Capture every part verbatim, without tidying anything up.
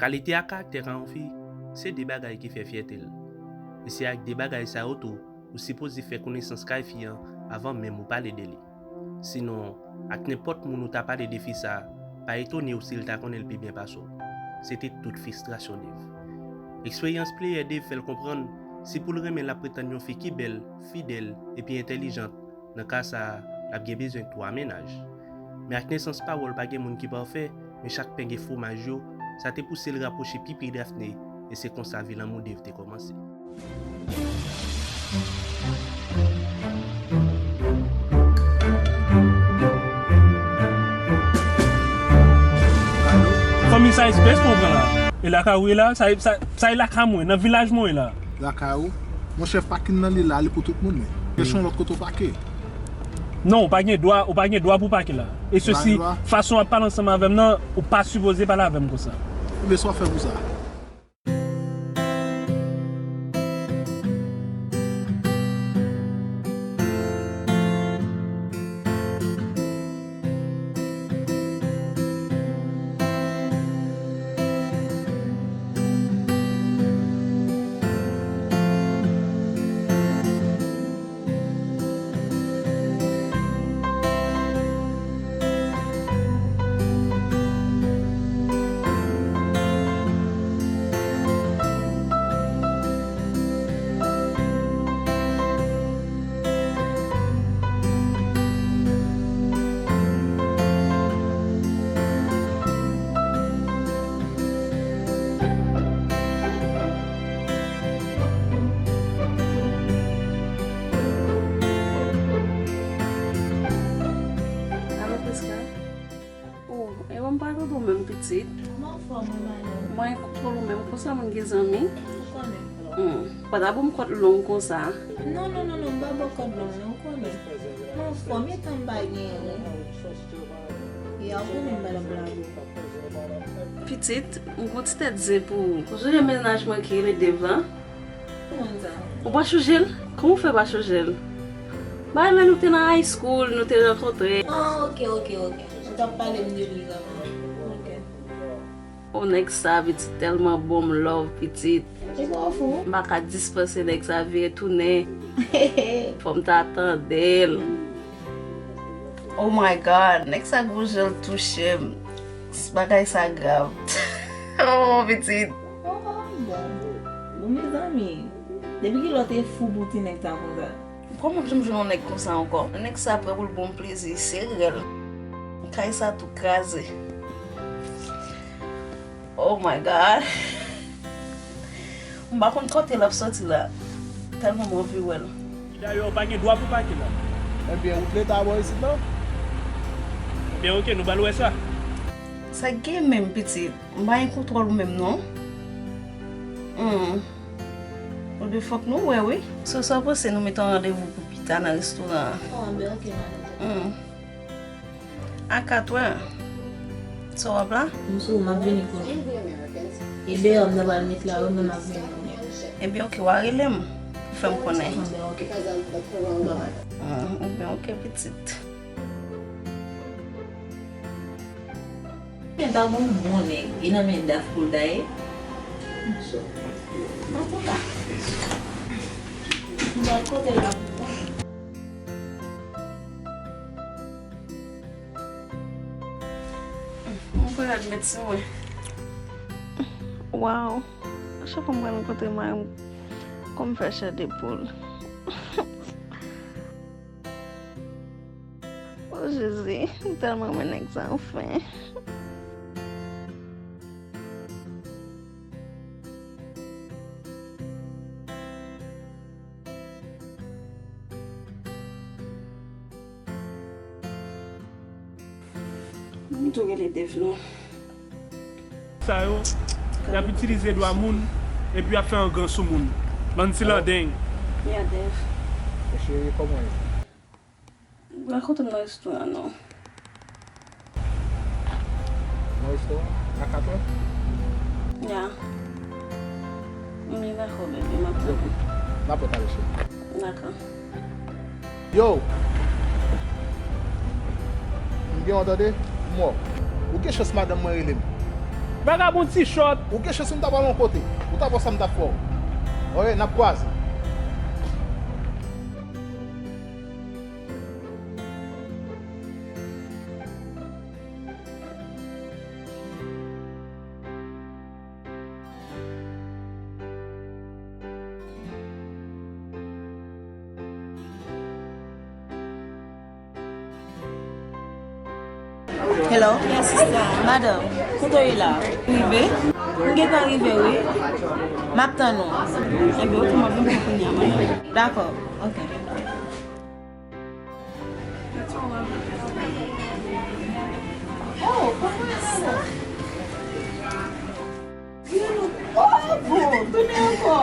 Kalite ak karaktè ka yon fi, se de bagay ki fè fyète l. E se ak de bagay sa yo tou ou sipoze fè konesans kay fi an avan menm ou pale de li. Sinon, ak nenpòt moun ou ta pale de fi sa, pa etone w si l ta konnen l pi byen pase w. Se te tout fristrasyon Dave. Eksperyans player Dave fè l konprann, si pou l renmen l ap pretann yon fi ki bèl, fidèl, epi entèlijant, nan ka sa a, l ap gen bezwen twa mennaj. Men ak nesans pawòl pa gen moun ki pafè, men chak pen gen fwomaj yo, sa te pouse l rapwoche pi pre Daphne, e se konsa vi lanmou Dave te kòmanse. Fanmi, sa espès mwen pran la. E lakay ou ye la, sa, sa, sa e lakay mwen, nan vilaj mwen ye la. Lakay ou? Monchè, pakin nan li la, li pou tout moun, men. Chèche yon lòt kote w pake. Non, ou pa gen dwa, ou pa gen dwa pou pake la. E sesi, fason w ap pale ansanm avè m nan, ou pa sipoze pale avè m konsa. Ebyen, sa w ap fè pou sa? Alo, Prisca. Oh, e bon, m pa tande w menm, pitit. Mwen anfòm, wi, madanm. Mwen kontwòl ou menm, konsa moun gen zanmi. Ou konnen. Hmm. Pa ta ban m kòd long konsa. Non, non, non, non, m pa ba w kòd long, non, ou konnen. Mwen anfòm, e tan m pa genyen, wi. Ya, ou konnen m pa nan blago. Pitit, m gon ti tèt zen pou ou. Ou sonje mennaj mwen ki rele Dave la? Ou pa sonje l? Kòman w fè pa sonje l? Bay lè nou te nan high school, nou te rankontre. Ah, ok, ok, ok. Ou t ap pale m de li vrèman. Ok. O, nèg sa pitit tèlman bon, m love pitit. E pa w fou? M pa ka dispanse nèg sa vire tounen. Fò m ta tande l. Oh my God, nèg sa gon jan l touche m. Bagay sa grav. Oh, pitit. Oh, oh, bon. Bon, mezanmi. Depi kilè w te fou pou ti nèg sa konsa? Kòman m janm jwenn yon nèg konsa ankò? Nèg sa prè pou l ban m plezi, serye l. Kay sa tou kraze. Oh my God. M pa konn kote l ap soti la. Tèlman m anvi wè l. Dayè, ou pa gen dwa pou pake la. Ebyen, wout leta bò isit la. Ebyen, ok, nou pral wè sa. Sa k gen menm, pitit? M pa gen kontwòl ou menm, non. Hmm. Ebyen, fòk nou wè, wi. So, sa w panse nou mete yon randevou pou pita nan restoran an? Oh, ebyen, ok, madanm. Hmm. A kat wè. Sa w ap la? M sou, m ap vini kounye a. E deyò m ta pral met la, wi, men m ap vini kounye a. Ebyen, ok, w a rele m pou fè m konnen. Ebyen, ok. Bye bye. Hmm, ebyen, ok, pitit. Men pa gon bon nèg, e nan men Daf pou l ta ye. Antouka. M pral kote l la pou mwen. Mwen pral admèt se mwen. Waw. Chak fwa m pral rankontre mari m, kò m fè chè de poul. O Jezi, m tèlman renmen nèg sa anfen. M tou rele Dave non. Sa yo, y ap itilize dwa moun, epi y ap fè angan sou moun. Bann ti landeng. Ya, Dave. Mon cheri, kòman w ye? Rakonte m nan restoran non. Nan restoran? A katwè? Ya. Wi, dakò, bebe, m ap tann ou. N ap ale, cheri. Dakò. Yo! M gen yon tande? M wè w. Ou gen chans madanm mwen rele m. Vagabon ti chòt. Ou gen chans m ta pral yon kote. Ou ta wè sa m ta fè w. Oke, n ap kwaze. Hello? Yes, sista. Madanm, kote w ye la? Rive? M gentan rive, wi. M ap tann ou. Enben, oke, m ap vin pran kounye a, mwen. Dakò, oke. Oh, kòman sa? Oh, bon, tounen ankò.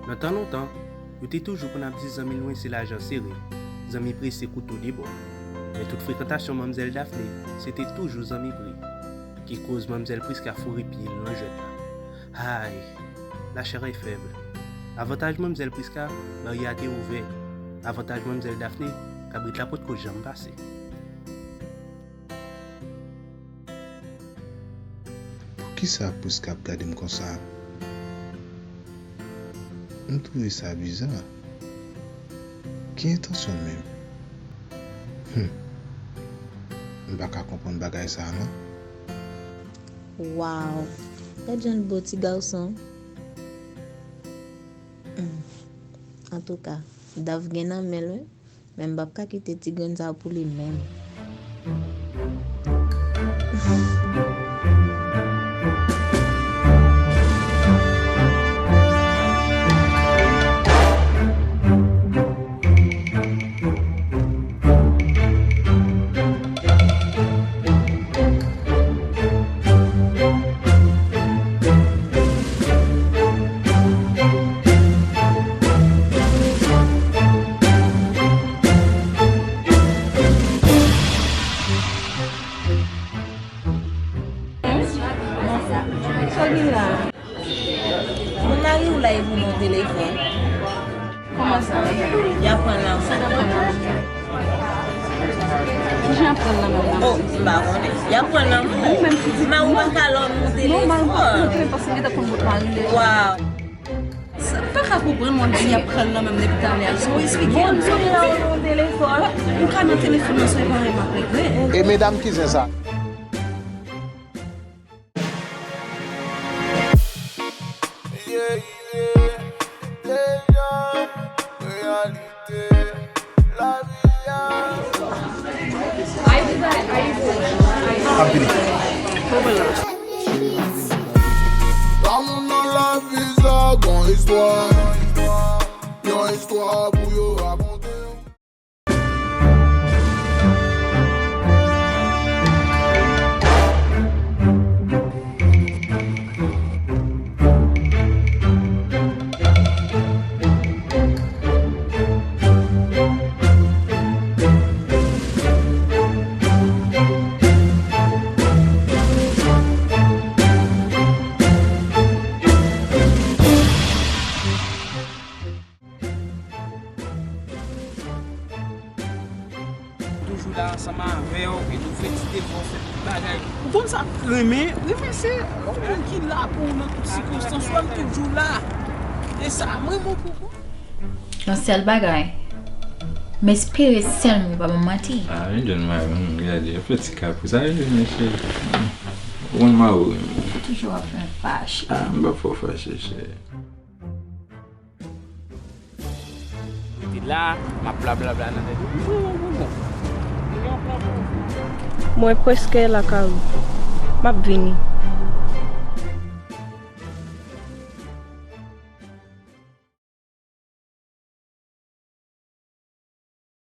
Nan tan lontan, yo te toujou konn ap di zanmi lwen se lajan sere, zanmi pre se kouto de bò. Men tout frekantasyon manmzèl Daphné, se te toujou zanmi pre, ki koz manmzèl Prisca foure pye l nan jwèt la. Ay, la chair est faible. Avantaj manmzèl Prisca, baryè a te ouvè. Avantaj manmzèl Daphné, kabrit la potko janm pase. Poukisa Prisca ap gade m konsa? M twouve sa biza. Ki entansyon l menm? Hum. M pa ka konprann bagay sa a non. Waw! Gad jan l bo ti gason. Hmm. Antouka, Daph gen nan men l wi. Men m p ap ka kite ti grenn sa pou li menm. Sa w gen la? Moun mari w la, e pou nou telefòn. Kòman sa? Y ap pran l nan men. Sa y ap pran nan men? Kijan y ap pran l nan men w la? Oh, m pa konnen. Y ap pran l nan men w. Ou menm ki di mari w pa ka lòm nou telefòn. Non, mari w pa pran telefòn paske l gentan konn bout mari l deja. Waw. Sa m pa ka konprann, mwen di y ap pran l nan men m depi talè a. So, esplike m. Bon, m sot la ou nan telefòn. Ou ka nan telefòn nan, se pa yon m ap regle. E medam ki zen sa? Yeah, yeah. Deja, reyalite, lavi a. Lanmou nan lavi sa gon istwa. Yon istwa pou yo rakonte. Toujou la ansanm avè w, e nou fè ti defò, fè tout bagay. Ou konn sa k renmen, renmen se yon moun ki la pou ou nan tout sikonstans, ou wè m toujou la. E sa, m renmen w pou bon. Yon sèl bagay, m espere sèlman yo pa ban m manti. Ah, wi, John Marie, hmm, gade, yo fè ti kapri. Sa rive, mesye. Ou konn mari w renmen. Toujou ap fè m fache. Ah, m pa fè w fache, cheri. Rete la, m ap blablabla nan tèt ou. M vrèman kontan. Mwen prèske lakay ou. M ap vini.